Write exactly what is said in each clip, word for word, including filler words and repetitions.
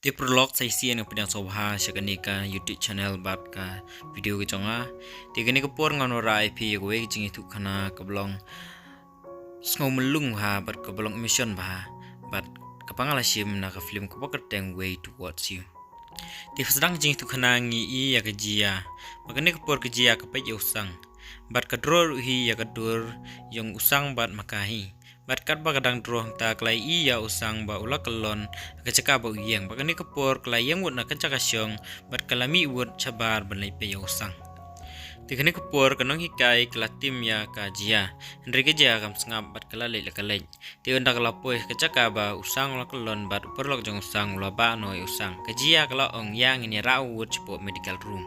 Te paralok, sa shisien nga pdiang sngewbha sha kane ka YouTube channel bad ka video ka jong nga. Te kane ka por ngan wanrah ïa phi ïa kawei ka jingïathuhkhana kaba long sngewmlung bha bad kaba long emotion bha bad kaba nga la shim na ka film kaba kyrteng Way Towards You. Te ha sdang ka jingïathuhkhana ngi ïohi ïa ka Jia. Bad kane ka por ka Jia ka peit ïa u Sang bad ka draw ruh hi ïa ka dur jong u Sang bad ma ka hi. Bad katba ka dang draw hangta ka la ïohi ïa u Sang ba u la kyllon ha ka jaka ba u ïeng. Bad kane ka por ka la ïeng wut na ka jaka shong bad ka la mih wut shabar ban leit peit ïa u Sang. Te kane ka por ka nonghikai ka la tim ïa ka Jia, hynrei ka Jia kam sngap bad ka la leit la ka leit. Te ynda ka la poi ha ka jaka ba u Sang u la kyllon bad u paralok jong u Sang u la bah noh ïa u Sang, ka Jia ka la ong, ïa ngin ïarah wut shapoh medical room.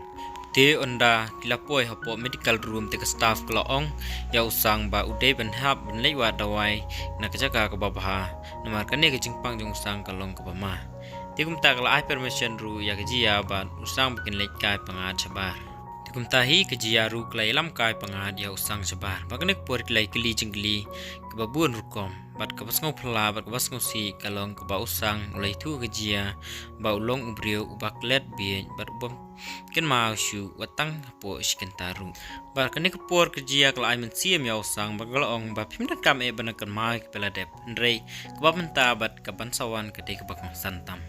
Te ynda ki la poi hapoh medical room te ka staff ka la ong ïa u Sang ba u dei ban hap ban leit wad dawai na ka jaka kaba bha, namar kane ka jingpang jong u Sang ka long kaba ma. Te kumta ka la ai permission ruh ïa ka Jia bad u Sang ba kin leit kai pyngngad shabar. Te kumta hi ka Jia ruh ka la ïalam kai pyngngad ïa u Sang shabar. Bad kane ka por ki la ïakylli jingkylli kaba bun rukom bad kaba sngewphylla bad kaba sngewsih ka long kaba u Sang u la ïathuh ïa ka Jia ba u long u briew uba klet bieit bad u bym kynmaw shuh wat tang hapoh shi kynta ruh. Bad kane ka por ka Jia ka la ai mynsiem ïa u Sang bad ka la ong ba phim donkam eh ban kynmaw ïa kiba la dep, hynrei kaba mynta bad kaban sa wan ka dei kaba kongsan tam.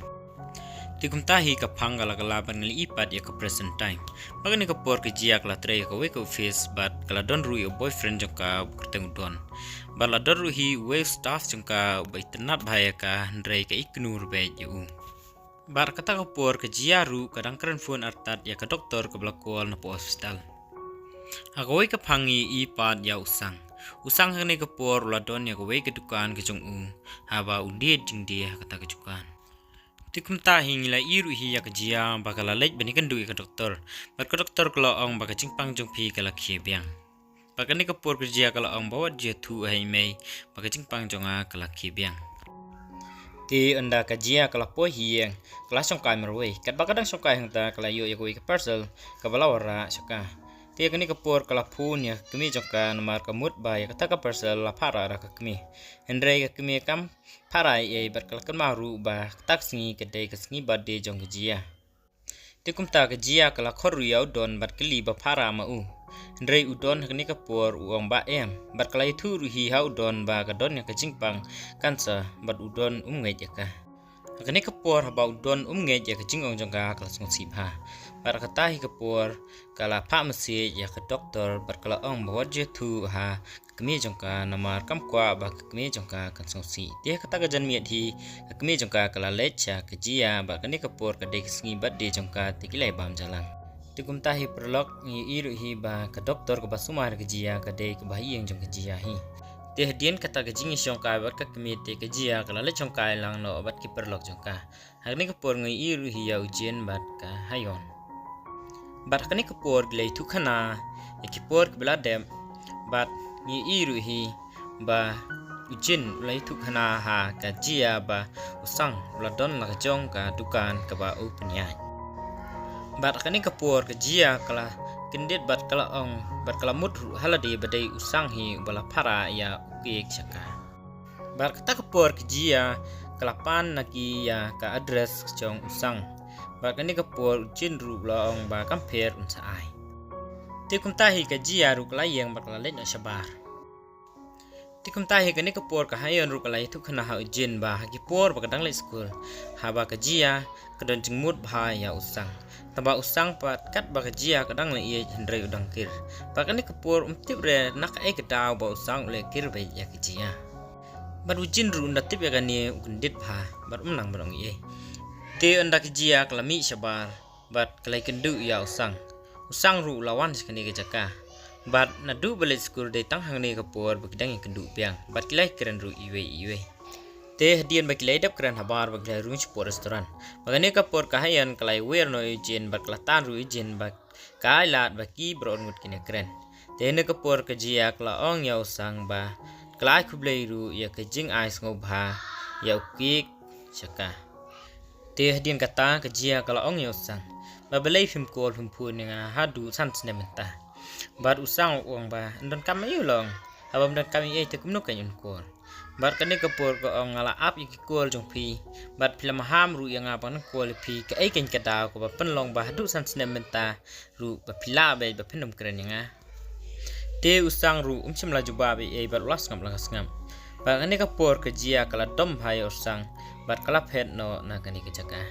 Te kumta hi ka phang ka la kylla bad ngi la ïohi pat ïa ka present time. Bad kane ka por ka Jia ka la trei ha kawei ka office bad ka la don ruh ïa u boyfriend jong ka uba kyrteng u Don. Bad la don ruh hi uwei u staff jong ka uba itynnad bha ïa ka, hynrei ka ikynduh beit ïa u. Bad kata ka por ka Jia ruh ka dang kren phone artat ïa ka doktor kaba la call na poh hospital. Ha kawei ka phang ngi ïohi pat ïa u Sang. U Sang ha kane ka por u la don ïa kawei ka dukan ka jong u, haba u die jingdie ha kata ka dukan. Te kumta hi ngi la ïohi ruh hi ïa ka Jia ba ka la leit ban ïakynduh ïa ka doktor. Bad ka doktor ka la ong ba ka jingpang jong phi ka la khie biang. Bad kane ka por ka Jia ka la ong ba wat ju ïathuh ha i mei ba ka jingpang jong nga ka la khie biang. Te ynda ka Jia ka la poi ha ïing ka la shongkai marwei. Katba ka dang shongkai hangta ka la ïoh ïa kawei ka parcel kaba la wanrah sha ka. Te kane ka por ka la phone ïa ka kmie jong ka namar ka mut ba ïa kata ka parcel la phah rah da ka kmie. Hynrei ka kmie kam phah rah ei ei bad ka la kynmaw ruh ba kata ka sngi ka dei ka sngi birthday jong ka Jia. Te kumta ka Jia ka la khot ruh ïa u Don bad kylli ba phah rah ma u. Hynrei u Don ha kane ka por u ong ba em bad ka la ïathuh ruh hi ha u Don ba ka don ïa ka jingpang cancer bad u Don um ngeit ïa ka. Ha kane ka por haba u Don um ngeit ïa ka jingong jong ka ka la sngewsih bha. Bad ha kata hi ka por ka la phah message ïa ka doktor bad ka la ong ba wat ju ïathuh ha ka kmie jong ka namar kam kwah ba ka kmie jong ka kan sngewsih. Te ha kata ka janmiet hi ka kmie jong ka ka la leit sha ka Jia bad kane ka por ka dei ka sngi birthday jong ka te ki la ïa bam jalan. Te kumta hi paralok ngi ïohi ruh hi ba ka doktor kaba sumar ka Jia ka dei kaba ha ïing jong ka Jia hi. Te hadien kata ka jingïashongkai bad ka kmie te ka Jia ka la leit shongkai lang noh bad ki paralok jong ka. Ha kane ka por ngi ïohi ruh hi ïa u Jin bad ka Hayon. Bad ha kane ka por ki la ïathuhkhana ïa ki por kiba la dep bad ngi ïohi ruh hi ba u Jin u la ïathuhkhana ha ka Jia ba u Sang u la don la ka jong ka dukan kaba u pynïaid. Bad ha kane ka por ka Jia ka la kyndit bad ka la ong bad ka la mut ruh ha lade ba dei u Sang hi uba la phah rah ïa u kek sha ka. Bad kata ka por ka Jia ka la pan na ki ïa ka address ka jong u Sang. Bad kane ka por u Jin ruh u la ong ba kam pher un sa ai. Te kumta hi ka Jia ruh ka la ïeng bad ka la leit noh shabar. Te kumta hi kane ka por ka Hayon ruh ka la ïathuhkhana ha u Jin ba ha ki por ba ka dang leit skul, haba ka Jia ka don jingmut bha ïa u Sang. Tangba u Sang pat katba ka Jia ka dang la ïeit hynrei u dang kir. Bad kane ka por um tip re na kaei ka daw ba u Sang u leh kir beit ïa ka Jia. Bad u Jin ruh ynda tip ïa kane u kyndit bha bad um nang ban ong ei ei. Te ynda ka Jia ka la mih shabar bad ka la ïakynduh ïa u Sang. U Sang ruh u la wan sha kane ka jaka. Bad naduh ba leit skul dei tang hangne ka por ba ki dang ïakynduh biang bad ki la ïakren ruh iwei iwei. Te hadien ba ki la ïadep kren habar ba ki la rung shapoh restaurant. Ba kane ka por ka Hayon ka la ïawer noh ïa u Jin bad ka la tan ruh ïa u Jin ba ka ai lad ba ki baroh arngut kin ïakren. Te kane ka por ka Jia ka la ong ïa u Sang ba ka la ai khublei ruh ïa ka jingai sngewbha ïa u kek sha ka. Te hadien kata ka Jia ka la ong ïa u Sang ba balei phim call phim phone ïa nga haduh san snem mynta. Bad u Sang u ong ba ym donkam ei ei u la ong, haba ym donkam ei ei te kumno kan un call. Bad kane ka por ka ong, nga la ap ïa ki call jong phi, bad phi la maham ruh ïa nga ban call ïa phi, kaei kane ka daw kaba pynlong ba haduh san snem mynta ruh ba phi lah beit ba phin ym kren ïa nga. Te u Sang ruh um shym la jubab ei ei bad u la sngap la ka sngap. Bad kane ka por ka Jia ka la dom bha ïa u Sang bad ka la phet noh na kane ka jaka.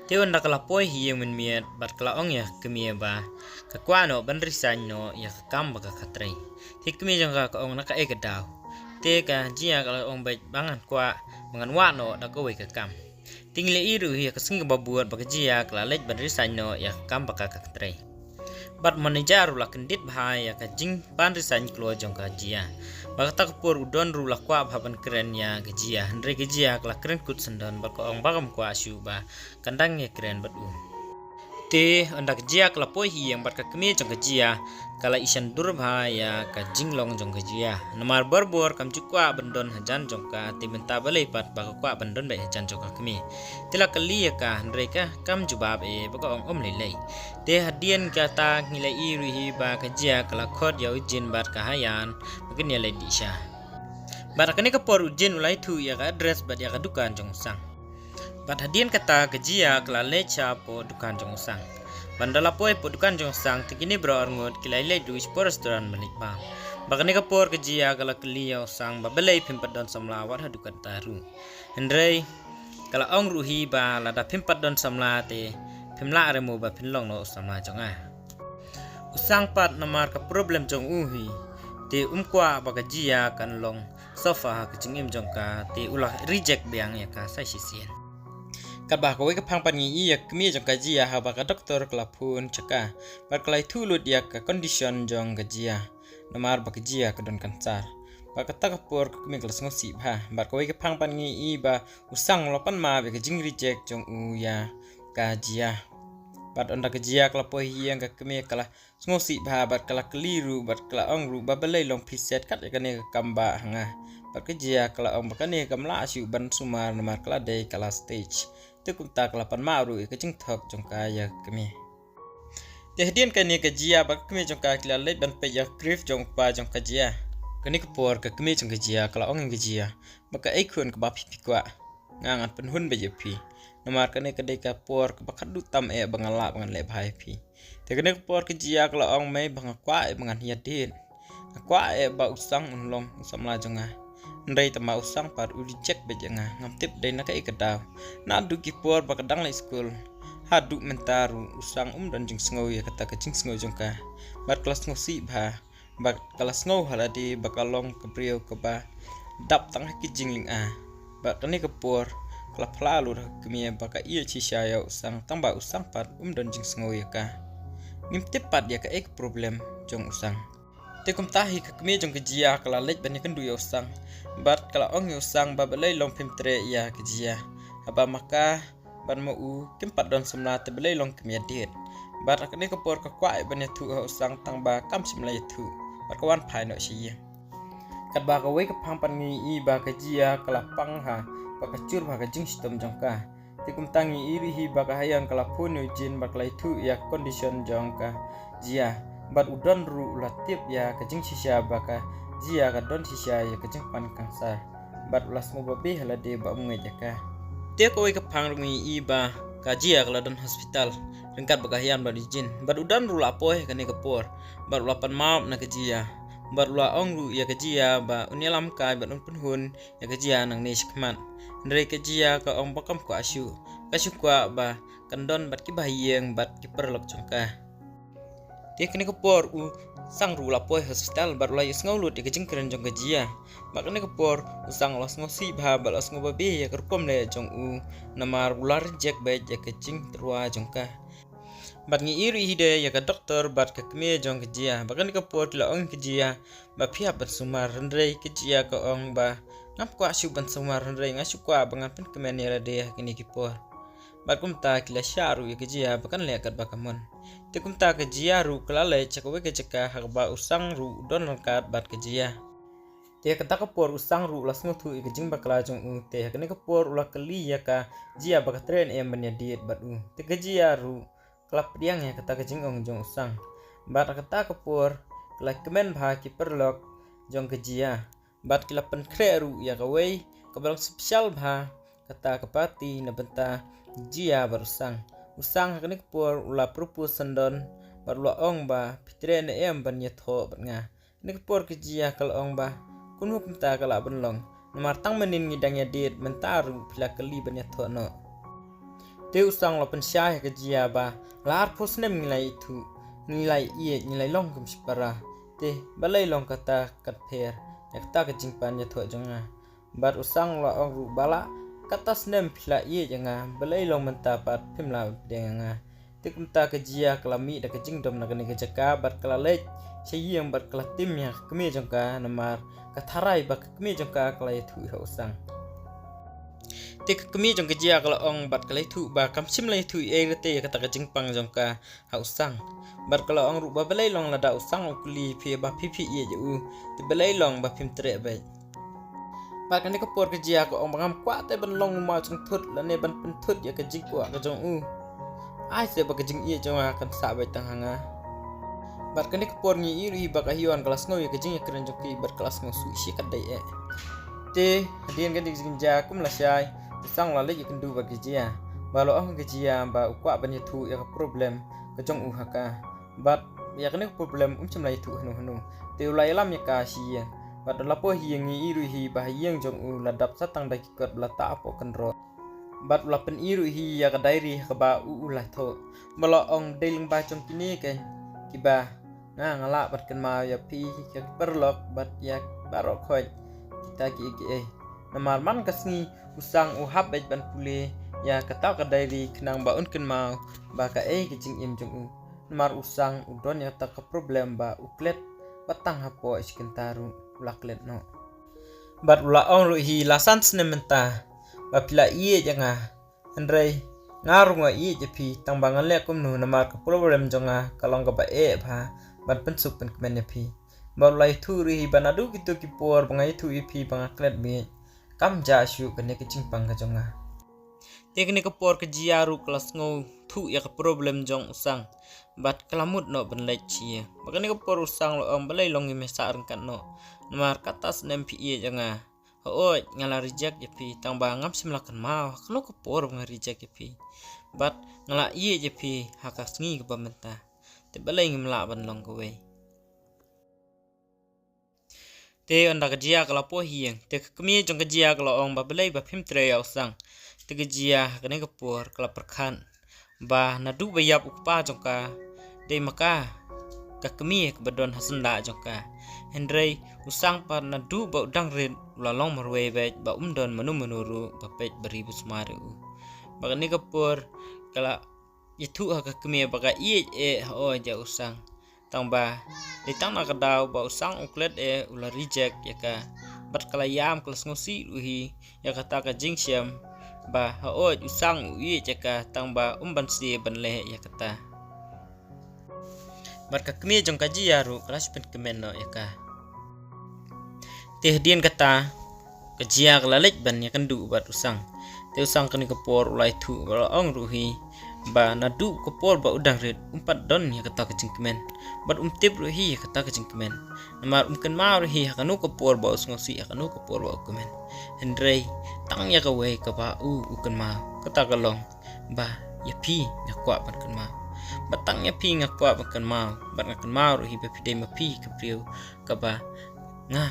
Te ynda ka la poi ha ïing mynmiet bad ka la ong ïa ka kmie ba ka kwah noh ban resign noh ïa ka kam ba ka ka trei. Te ka kmie jong ka ka ong, na kaei ka daw? Te ka Jia ka la ong, beit ba ngan kwah ba ngan wad noh da kawei ka kam. Te ngi la ïohi ruh ïa ka sngi kaba bud ba ka Jia ka la leit ban resign noh ïa ka kam ba ka ka trei. Bad manager ruh la kyndit bha ïa ka jingpan resign kloi jong ka Jia. Bad kata ka por u Don ruh la kwah bha ban kren ïa ka Jia, hynrei ka Jia ka la kren kut syndon bad ka ong ba kam kwah shuh ba kan dang ïa kren bad u. Te ynda ka Jia ka la poi ha ïing bad ka kmie jong ka Jia ka la ïasyndur bha ïa ka jinglong jong ka Jia. Namar barabor kam ju kwah ban don hajan jong ka, te mynta balei pat ba ka kwah ban don beit hajan jong ka kmie? Te la kylli ïa ka, hynrei ka kam jubab ei ei bad ka ong, ym lei lei. Te hadien kata ngi la ïohi ruh hi ba ka Jia ka la khot ïa u Jin bad ka Hayan ba kin ïa leit dih sha. Bad ha kane ka por u Jin u la ïathuh ïa ka address bad ïa ka dukan jong u Sang. Bad hadien kata ka Jia ka la leit sha hapoh dukan jong u Sang. Bad ynda la poi hapoh dukan jong u Sang, te kine baroh arngut ki la leit duh shapoh restaurant ban leit bam. Bad kane ka por ka Jia ka la kylli ïa u Sang ba balei phim pat don samla wat haduh katta ruh. Hynrei ka la ong ruh hi ba lada phim pat don samla te phim lah re mo ba phin long noh u samla jong nga. U Sang pat namar ka problem jong u hi, te um kwah ba ka Jia kan long sofa ha ka jingim jong ka, te u la reject biang ïa ka sa shisien. Katba ha kawei ka phang pat ngi ïohi ïa ka kmie jong ka Jia haba ka doktor ka la phone sha ka bad ka la ïathuh lut ïa ka condition jong ka Jia. Namar ba ka Jia ka don cancer. Bad kata ka por ka kmie ka la sngewsih bha. Bad kawei ka phang pat ngi ïohi ba u Sang u la pan map ïa ka jingreject jong u ïa ka Jia. Bad ynda ka Jia ka la poi ha ïing ka kmie ka la sngewsih bha bad ka la kylli ruh bad ka la ong ruh ba balei long phi set kat ïa kane ka kam ba ha nga. Bad ka Jia ka la ong ba kane kam lah shuh ban sumar namar ka la dei ka last stage. Te kumta ka la pan map ruh ïa ka jingthok jong ka ïa ka kmie. Te hadien kane ka Jia bad ka kmie jong ka ki la leit ban peit ïa ka grave jong u kpa jong ka Jia. Kane ka por ka kmie jong ka Jia ka la ong ïa ka Jia ba kaei khun kaba phi phi kwah, nga ngan pynhun beit ïa phi. Namar kane ka dei ka por kaba khadduh tam eh ba ngan lah ba ngan leh bha ïa phi. Te kane ka por ka Jia ka la ong, mei, ba nga kwah eh ba ngan ïa date. Nga kwah eh ba u Sang un long u samla jong nga. Hynrei tangba u Sang pat u reject beit ïa nga, ngam tip dei na kaei ka daw. Naduh ki por ba ka dang leit skul haduh mynta ruh u Sang um don jingsngew ïa kata ka jingsngew jong ka. Bad ka la sngewsih bha. Bad ka la sngew ha lade ba ka long ka briew kaba dap tang ha ki jinglynga. Bad kane ka por ka la phla lut ha ka kmie ba ka ïeit shisha ïa u Sang tangba u Sang pat um don jingsngew ïa ka. Ngim tip pat ïa kaei ka problem jong u Sang. Te kumta hi ka kmie jong ka Jia ka la leit ban ïakynduh ïa u Sang. Bad ka la ong ïa u Sang ba balei long phim treh ïa ka Jia. Haba ma ka bad ma u kim pat don samla te balei long kim ïa date. Bad ha kane ka por ka kwah eh ban ïathuh ha u Sang tangba kam shym la ïathuh. Bad ka wan phai noh sha ïing. Katba kawei ka phang pat ngi ïohi ba ka Jia ka la pang ha bad ka jur bha ka jingshitom jong ka. Te kumta ngi ïohi ruh hi ba ka Hayan ka la phone ïa u Jin bad ka la ïathuh ïa ka condition jong ka Jia. Bad u Don ruh u la tip ïa ka jingshisha ba ka Jia ka don shisha ïa ka jingpan cancer. Bad u la sngewbha bha ha lade ba um ngeit ïa ka. Te kawei ka phang ruh ngi ïohi ba ka Jia ka la don hospital ryngkat bad ka Hayan bad u Jin. Bad u Don ruh u la poi ha kane ka por bad u la pan map na ka Jia. Bad u la ong ruh ïa ka Jia ba un ïalam kai bad un pynhun ïa ka Jia nangne shakhmat. Hynrei ka Jia ka ong ba kam kwah shuh, ka shu kwah ba kan don bad ki bahaïing bad ki paralok jong ka. Te kane ka por u Sang ruh u la poi hospital bad u la ïohsngew lut ïa ka jingkren jong ka Jia. Bad kane ka por u Sang u la sngewsih bha bad u la sngewbha bha ïa ka rukom leh jong u namar u la reject beit ïa ka jingtyrwa jong ka. Bad ngi ïohi ruh hi de ïa ka doktor bad ka kmie jong ka Jia. Bad kane ka por ki la ong ïa ka Jia ba phi hap ban sumar, hynrei ka Jia ka ong ba ngam kwah shuh ban sumar, hynrei nga shu kwah ba ngan pynkmen ïa lade ha kine ki por. Bad kumta ki la shah ruh ïa ka Jia ba kan leh katba ka mon. Te kumta ka Jia ruh ka la leit sha kawei ka jaka ha kaba u Sang ruh u don ryngkat bad ka Jia. Te ha kata ka por u Sang ruh u la sngewthuh ïa ka jingbakla jong u, te ha kane ka por u la kylli ïa ka Jia ba ka treh ne em ban ïa date bad u. Te ka Jia ruh ka la pdiang ïa kata ka jingong jong u Sang. Bad ha kata ka por ka la kmen bha ki paralok jong ka Jia. Bad ki la pynkhreh ruh ïa kawei kaba long special bha kata ka party na bynta Jia bad u Sang. U Sang ha kane ka por u la propose syndon bad u la ong ba, phi treh ne em ban ïathoh bad nga? Kane ka por ka Jia ka la ong ba, kumno kumta ka lah ban long, namar tang mynnin ngi dang ïadit, mynta ruh phi la kylli ban ïathoh noh. Te u Sang u la pynshai ha ka Jia ba, la arphew snem ngi la ïathuh, ngi la ïeit, ngi la long kum shipara. Te balei long kata ka pher ïa kata ka jingpan ïathoh jong nga? Bad u Sang u la ong ruh ba, la kata snem phi la ïeit ïa nga, balei long mynta pat phim la pdiang ïa nga? Te kumta ka Jia ka la mih da ka jingdom na kane ka jaka bad ka la leit sha ïing bad ka la tim ïa ka kmie jong ka, namar ka tharai ba ka kmie jong ka ka la ïathuh ïa u Sang. Te ka kmie jong ka Jia ka la ong bad ka la ïathuh ba kam shym la ïathuh ei ruh te ïa kata ka jingpang jong ka ha u Sang. Bad ka la ong ruh ba, balei long lada u Sang u kylli phi ba phi phi ïeit ïa u, te balei long ba phim treh beit? Bad kane ka por ka Jia ka ong ba, ngam kwah te ban long u maw jingthut lane ban pynthut ïa ka jingkwah ka jong u. Ai se ba ka jingïeit jong nga kan sah beit tang ha nga. Bad kane ka por ngi ïohi ba ka Hyon ka la sngew ïa ka jingïakren jong ki bad ka la sngew suk shi katdei eh. Te hadien kane ka jingjia kum lashai, u Sang u la leit ïakynduh bad ka Jia. Bad u la ong ha ka Jia ba u kwah ban ïathuh ïa ka problem ka jong u ha ka. Bad ïa kane ka problem um shym la ïathuh hano hano. Te u la ïalam ïa ka sha ïing. Bad u la poi ha ïing, ngi ïohi ruh hi ba ha ïing jong u la dap sa tang da ki kot ba la tah hapoh kynroh. Bad u la pyni ruh hi ïa ka diary ha kaba u u la thoh. Ba la ong, dei lyngba jong kine kein kiba nga nga lah ban kynmaw ïa phi, ïa ki paralok bad ïa baroh khoit kita kiei kiei. Namar man ka sngi u Sang u hap beit ban pule ïa kata ka diary khnang ba un kynmaw ba kaei ka jingim jong u. Namar u Sang u don ïa kata ka problem ba u klet, ba tang hapoh shi kynta ruh u la klet noh. Bad u la ong ruh hi, la san snem mynta ba phi la ïeit ïa nga. Hynrei nga ruh nga ïeit ïa phi, tang ba ngan leh kumno namar ka problem jong nga ka long kaba eh bha ban pynsuk pynkmen ïa phi. Bad u la ïathuh ruh hi ba naduh kito ki por ba nga ïathuh ïa phi ba nga klet beit, kam jah shuh kane ka jingpang ka jong nga. Te kane ka por ka Jia ruh ka la sngewthuh ïa ka problem jong u Sang. Bad ka la mut noh ban leit sha ïing. Bad kane ka por u Sang u la ong, balei long ngim ïasah ryngkat noh? Namar kata snem phi ïeit ïa nga. Hooid, nga la reject ïa phi, tang ba ngam shym la kynmaw ha kano ka por ba nga reject ïa phi. Bad nga la ïeit ïa phi ha ka sngi kaba mynta. Te balei ngim lah ban long kawei? Te ynda ka Jia ka la poi ha ïing, te ka kmie jong ka Jia ka la ong ba, balei ba phim treh ïa u Sang? Te ka Jia ha kane ka por ka la pyrkhat ba naduh ba ïap u kpa jong ka, dei ma ka ka kmie kaba don ha syndah jong ka. Hynrei u Sang pat naduh ba u dang rit u la long marwei beit, ba um don mano mano ruh ba peit ba ri ba sumar ïa u. Bad kane ka por ka la ïathuh ha ka kmie ba ka ïeit eh hooid ïa u Sang. Tang ba dei tang na ka daw ba u Sang u klet eh u la reject ïa ka. Bad ka la ïam, ka la sngewsih ruh hi ïa kata ka jingshem ba hooid u Sang u ïeit ïa ka, tang ba um banse ban leh ïa kata. Bad ka kmie jong ka Jia ruh ka la shu pynkmen noh ïa ka. Te hadien kata ka Jia ka la leit ban ïakynduh bad u Sang. Te u Sang kane ka por u la ïathuh bad u la ong ruh hi ba naduh ka por ba u dang rit um pat don ïa kata ka jingkmen. Bad um tip ruh hi ïa kata ka jingkmen. Namar um kynmaw ruh hi ha kano ka por ba u sngewsih, ha kano ka por ba u kmen. Hynrei tang ïa kawei kaba u u kynmaw, kata ka long ba ïa phi nga kwah ban kynmaw. Bad tang ïa phi nga kwah ban kynmaw. Bad nga kynmaw ruh hi ba phi dei ma phi ka briew kaba nga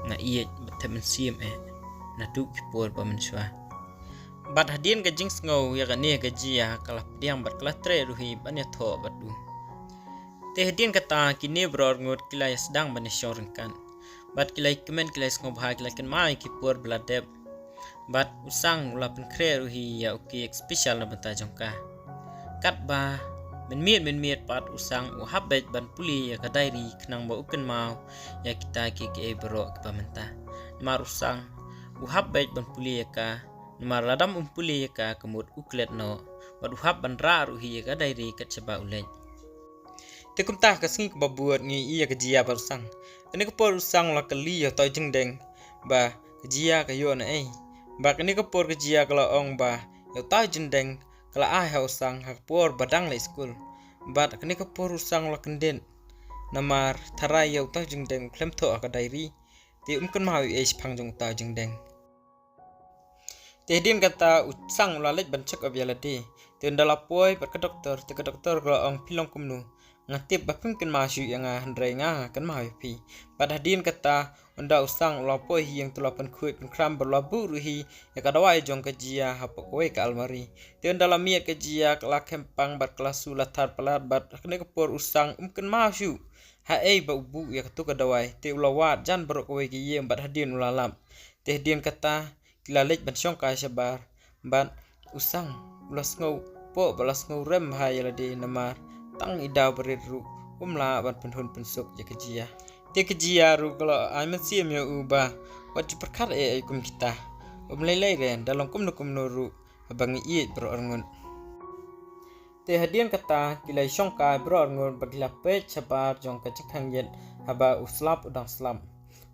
nga ïeit bad thep mynsiem eh naduh ki por ba mynshuwa. Bad hadien ka jingsngew ïa kane ka Jia ka la pdiang bad ka la treh ruh hi ban ïathoh bad u. Te hadien kata kine baroh arngut ki la ïasdang ban ïashong ryngkat. Bad ki la ïakmen, ki la ïasngewbha, ki la kynmaw ïa ki por ba la dep. Bad u Sang u la pynkhreh ruh hi ïa u cake special na bynta jong ka. Katba mynmiet mynmiet pat u Sang u hap beit ban pule ïa ka diary khnang ba u kynmaw ïa kita kiei kiei baroh kiba mynta. Namar u Sang u hap beit ban pule ïa ka, namar lada um pule ïa ka ka mut u klet noh. Bad u hap ban rah ruh hi ïa ka diary kat shaba u leit. Te kumta ka sngi kaba bud ngi ïohi ïa ka Jia bad u Sang. Kane ka por u Sang u la kylli ïa uta u Jingdeng ba ka Jia ka ïoh na ei. Bad kane ka por ka Jia ka la ong ba ïa uta u Jingdeng ka la ai ha u Sang ha ka por ba dang leit skul. Bad kane ka por u Sang u la kyndit. Namar tharai ïa uta u jingdeng u khlem thoh ha ka diary, te um kynmaw ei ei shaphang jong uta u jingdeng. Te hadien kata u Sang u la leit ban check up ïa lade. Te ynda la poi bad ka doktor, te ka doktor ka la ong, phi long kumno? Nga tip ba phim kynmaw shuh ïa nga, hynrei nga kynmaw ïa phi. Bad hadien kata ynda u Sang u la poi ha ïing, te u la pynkhuid pynkhram bad u la buh ruh hi ïa ka dawai jong ka Jia hapoh kawei ka almari. Te ynda la miet ka Jia ka la khempang bad ka la shu la thad palat, bad ha kane ka por u Sang um kynmaw shuh ha ei ba u buh ïa katu ka dawai. Te u la wad jan baroh kawei ka ïing bad hadien u la lap. Te hadien kata ki la leit ban shongkai shabar bad u Sang u la sngew poh bad la sngew rem bha ïa lade namar tang i daw barit ruh um lah ban pynhun pynsuk ïa ka Jia. Te ka Jia ruh ka la ai mynsiem ïa u ba wat ju pyrkhat ei ei kum kita. Um lei lei re, da long kumno kumno ruh haba ngi ïeit baroh arngut. Te hadien kata ki la ïashongkai baroh arngut bad ki la peit shabar jong ka jingkhang ïit haba u slap u dang slap.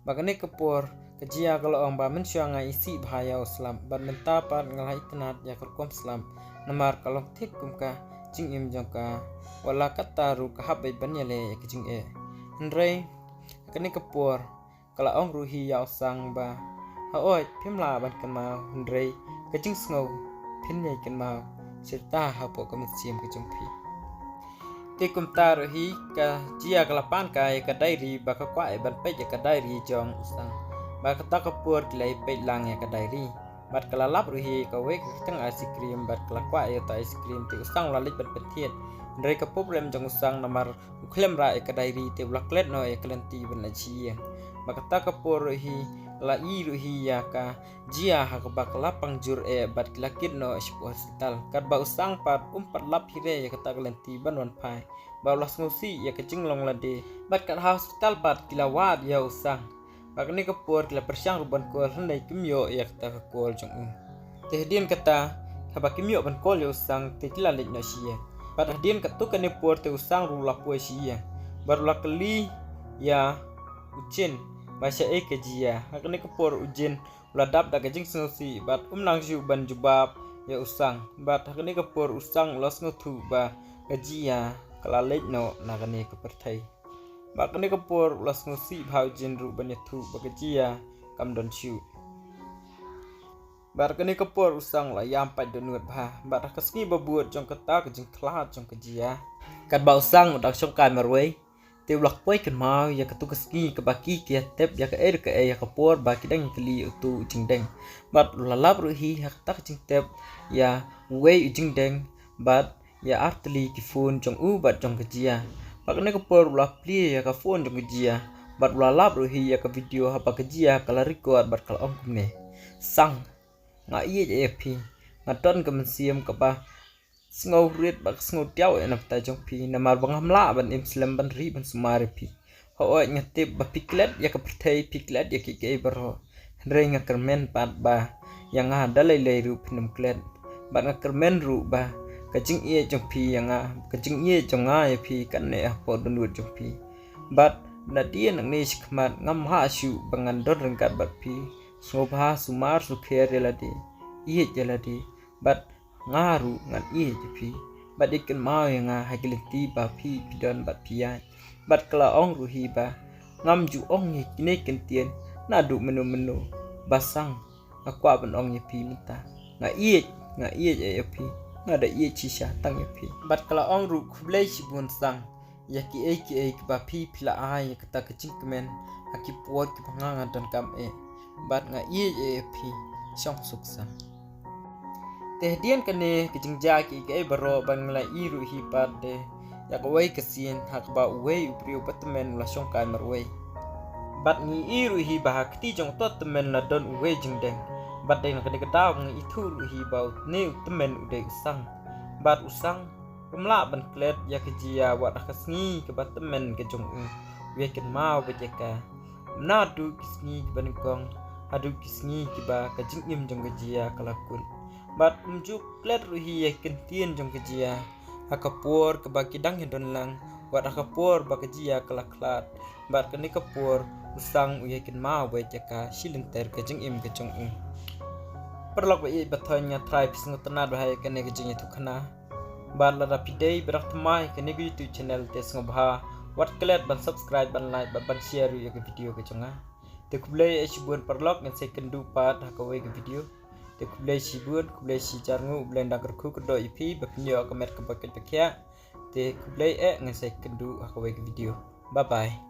Bad kane ka por ka Jia ka la ong ba mynshuwa nga isih bha ïa u slap bad mynta pat nga la itynnad ïa ka rukom slap namar ka long thik kum ka jingim jong ka. Wat la katta ruh ka hap beit ban ïaleh ïa ka jingeh. Hynrei kane ka por ka la ong ruh hi ïa u Sang ba, haoid, phim lah ban kynmaw, hynrei ka jingsngew phin ïai kynmaw shata hapoh ka mynsiem ka jong phi. Te kumta ruh hi ka Jia ka la pan kai ïa ka diary bad ka kwah ban peit ïa ka diary jong u Sang. Bad kata ka por ki la ïa peit lang ïa ka diary. Bad ka la lap ruh hi kawei ka kyrteng ice cream bad ka la kwah ïa uta ice cream, te u Sang u la leit ban pynthied. Hynrei ka problem jong u Sang namar u khlem rah ïa ka diary, te u la klet noh ïa ka lynti ban leit sha ïing. Bad kata ka por ruh hi la i ruh hi ïa ka Jia ha kaba ka la pang jur eh bad ki la kit noh shapoh hospital. Katba u Sang pat um pat lap hi re ïa kata ka lynti ban wan phai. Bad u la sngewsih ïa ka jinglong lade. Bad kat ha hospital pat ki la wad ïa u Sang. Bad kane ka por ki la pyrshang ruh ban call hynrei kim ïoh ïa kata ka call jong u. Te hadien kata haba kim ïoh ban call ïa u Sang te ki la leit noh sha ïing. Bad hadien katto katne por te u Sang ruh u la poi sha ïing. Bad u la kylli ïa u Jin ba shaei ka Jia. Ha kane ka por u Jin u la dap da ka jingsngewsih bad um nang shuh ban jubab ïa u Sang. Bad ha kane ka por u Sang u la sngewthuh ba ka Jia ka la leit noh na kane ka pyrthei. Bad kane ka por u la sngewsih bha u Jin ruh ban ïathuh ba ka Jia kam don shuh. Bad kane ka por u Sang u la ïam pat dohnud bha. Bad ha ka sngi ba bud jong kata ka jingkhlad jong ka Jia, katba u Sang u dang shongkai marwei, te u la poi kynmaw ïa katu ka sngi kaba ki ki ïa tep ïa kaei re kaei ha ka por ba ki dang kylli utu u jingdeng. Bad u la lap ruh hi ha kata ka jingtep ïa uwei u jingdeng bad ïa artylli ki phone jong u bad jong ka Jia. Bad kane ka por u la plie ïa ka phone jong ka Jia bad u la lap ruh hi ïa ka video haba ka Jia ka la record bad ka la ong kumne, Sang, nga ïeit ïa phi. Nga don ka mynsiem kaba sngewrit bad ka sngewdiaw ïa na bynta jong phi namar ba ngam lah ban im slem ban ri ban sumar ïa phi. Hooid, nga tip ba phi klet ïa ka pyrthei, phi klet ïa kiei kiei baroh. Hynrei nga kyrmen pat ba ïa nga da lei lei ruh phin ym klet. Bad nga kyrmen ruh ba ka jingïeit jong phi ïa nga, ka jingïeit jong nga ïa phi kan neh hapoh dohnud jong phi. Bad nadien nangne shakhmat ngam lah shuh ba ngan don ryngkat bad phi. Sngewbha sumar sukher ïa lade, ïeit ïa lade. Bad nga ruh ngan ïeit ïa phi. Bad ïa kynmaw ïa nga ha ki lynti ba phi phi don bad phi ïaid. Bad ka la ong ruh hi ba ngam ju ong ïa kine ki ktien naduh mynno mynno ba Sang, nga kwah ban ong ïa phi mynta, nga ïeit, nga ïeit ïa phi. Nga da ïeit shisha tang ïa phi. Bad ka la ong ruh, khublei shibun Sang ïa kiei kiei kiba phi phi la ai ïa kata ka jingkmen ha ki por kiba nga nga donkam eh. Bad nga ïeit ïa phi. Shong suk Sang. Te hadien kane ka jingjia kiei kiei baroh bad ngi la ïohi ruh hi pat de ïa kawei ka sien ha kaba uwei u briew ba tymmen u la shongkai marwei. Bad ngi ïohi ruh hi ba ha kti jong uto tymmen la don uwei jingdeng. Bad dei na kane ka daw ngi ithuh ruh hi ba une u tymmen u dei u Sang. Bad u Sang um lah ban klet ïa ka Jia wat ha ka sngi kaba tymmen ka jong u. U ïa kynmaw beit ïa ka. Naduh ki sngi kiba nyngkong haduh ki sngi kiba ka jingim jong ka Jia ka la kut. Bad um ju klet ruh hi ïa ki ktien jong ka Jia ha ka por kaba ki dang ïa don lang, wat ha ka por ba ka Jia ka la khlad. Bad kane ka por u Sang u ïa kynmaw beit ïa ka shi lynter ka jingim ka jong u. Paralok ba ïeit ba thoh, nga trai phi sngewtynnad bha ïa kane ka jingïathuhkhana. Bad lada phi dei ba dang thymmai kane ka YouTube channel te sngewbha Wat klet ban subscribe, ban like, ban ban share ïa ka video ka jong nga. Te khublei eh shibun paralok, ngin sa ïakynduh pat ha kawei ka video. Te khublei shibun, khublei shihajar nguh, U Blei un da kyrkhu kyrdoh ïa phi, ba phin ïoh ka met kaba kit ba khiah. Te khublei eh, ngin sa ïakynduh ha kawei ka video. Bye bye.